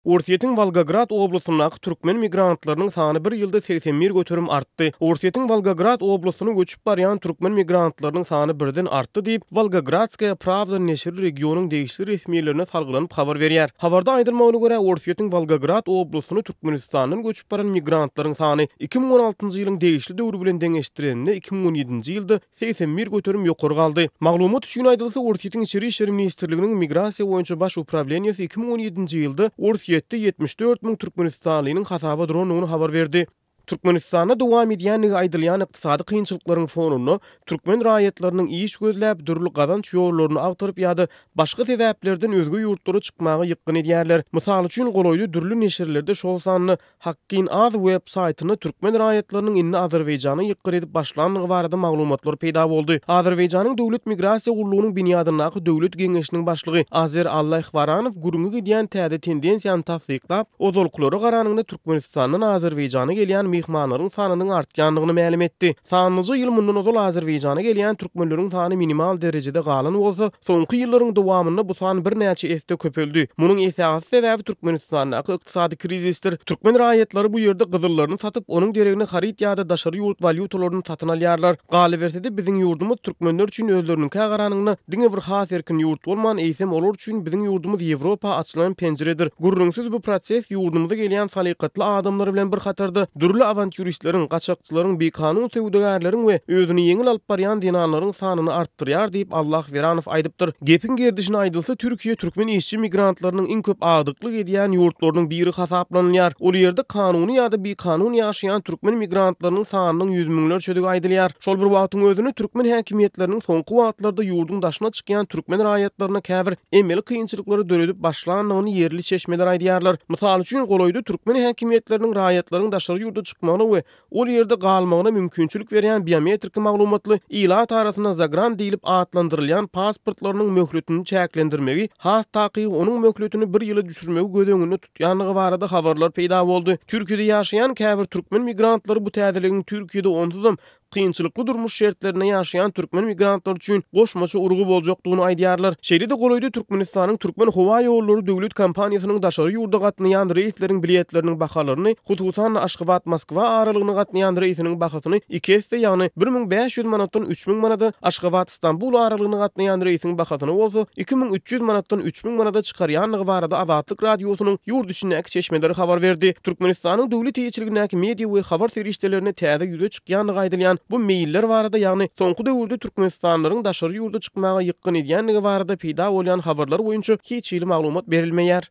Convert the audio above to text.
Orsýetiň Wolgograd oblastyndaky türkmen migrantlarynyň sany bir ýylda 81% artdy. Orsýetiň Wolgograd oblastyna göçüp barýan türkmen migrantlarynyň sany birden artdy diýip, Wolgogradskaýa prawda neşiri regionyň degişli resmilerine salgylanyp habar berýär. Habarda aýdylmagyna görä, Orsýetiň Wolgograd oblastyna Türkmenistandan göçüp baran migrantlaryň sany 2016-njy ýylyň degişli döwri bilen deňeşdireninde 2017-nji ýylda 81% ýokary galdy. Maglumat üçin aýdylsa, Orsýetiň Içeri işler ministrliginiň Migrasiýa boýunça baş uprawleniýesi 2017-nji ýylda Orsýetde 74 müň türkmenistanlynyň hasaba durandygyny habar berdi. Türkmenistanda dowam edýändigi aýdylýan ykdysady kynçylyklaryň fonunda, türkmen raýatlarynyň iş gözläp, dürli gazanç ýollaryny agtaryp ýa-da başga sebäplerden özge ýurtlara çykmaga ýykgyn edýärler. Mysal üçin, golaýda dürli neşirlerde, şol sanda Hakgyn Az web saýtynda türkmen raýatlarynyň indi Azerbaýjana ýykgyr edip başlandygy barada maglumatlar peýda boldy. Azerbaýjanyň Döwlet migrasiýa gullugynyň binýadyndaky Döwlet geňeşiniň başlygy Azer Allaýhbaranow gürrüňi gidýän täze tendensiýany tassyklap, ozalkylara garanyňda Türkmenistandan Azerbaýjana gelýän myhmanlaryň sanynyň artýandygyny mälim etdi. Sanlyja ýyl mundan ozal Azerbaýjana gelýän türkmenleriň sany minimal derejede galan bolsa, Soňky ýyllaryň dowamynda bu san birnäçe esse köpeldi. Munuň esasy sebäbi Türkmenistandaky ykdysady krizisdir. Türkmen raýatlary bu ýerde gyzyllaryny satyp, onuň deregine haryt ýa-da daşary ýurt walýutalaryny satyn alýarlar. Galyberse-de, biziň ýurdumyz türkmenler üçin özleriniňkä garanyňda diňe bir has erkin ýurt bolman, eýsem olar üçin biziň ýurdumyz Ýewropa açylan penjiredir. Gürrüňsiz bu proses ýurdumyza gelýän salykatly adamlar bilen bir hatarda dürli awantýuristleriň, gaçakçylaryň, bikanun söwdagärleriň we özüni ýeňil alyp barýan zenanlaryň sanyny artdyrýar diýip, Allahweranow aýdypdyr. Gepiň gerdişine aýdylsa, Türkiýe türkmen işçi migrantlarynyň iň köp agdyklyk edýän ýurtlarynyň biri hasaplanylýar. Ol ýerde kanuny ýa-da bikanun ýaşaýan türkmen migrantlarynyň sanynyň ýüz müňlerçedigi aýdylýar. Şol bir wagtyň özünde türkmen häkimiýetleriniň soňky wagtlarda ýurduň daşyna çykýan türkmen raýatlaryna käbir emeli kynçylyklary döredip başlandygyny ýerli çeşmeler aýdýarlar. Mysal üçin, golaýda türkmen häkimiýetleriniň raýatlaryň daşary ýurda çykmagyna we ol ýerde galmagyna mümkinçilik berýän biometrik maglumatly, ilat arasynda zagran diýlip atlandyrylýan pasportlarynyň möhletini çäklendirmegi, has takygy onuň möhletini bir ýyla düşürmegi göz öňünde tutýandygy barada habarlar peýda boldy. Türkiýede ýaşaýan käbir türkmen migrantlary bu täzeligiň Türkiýede onsuzam kynçylykly durmuş şertlerinde ýaşaýan türkmen migrantlary üçin goşmaça urgy boljakdygyny aýdýarlar. Şeýle-de golaýda Türkmenistanyň Türkmenhowaýollary döwlet kompaniýasynyň daşary ýurda gatnaýan reýsleriň biletleriniň bahalaryny, hususan-da Aşgabat-Moskwa aralygyna gatnaýan reýsiniň bahasyny iki esse, ýagny 1500 manatdan 3000 manada, Aşgabat-Stambul aralygyna gatnaýan reýsiň bahasyny bolsa 2300 manatdan 3000 manada çykarýandygy barada Azatlyk Radiosynyň ýurt içindäki çeşmeleri habar berdi. Türkmenistanyň döwlet eýeçiligindäki media we habar serişdelerinde täze ýüze çykýandygy aýdylýan bu meýiller barada, ýagny soňky döwürde türkmenistanlylaryň daşary ýurda çykmaga ýykgyn edýändigi barada peýda bolýan habarlar boýunça hiç hili maglumat berilmeýär.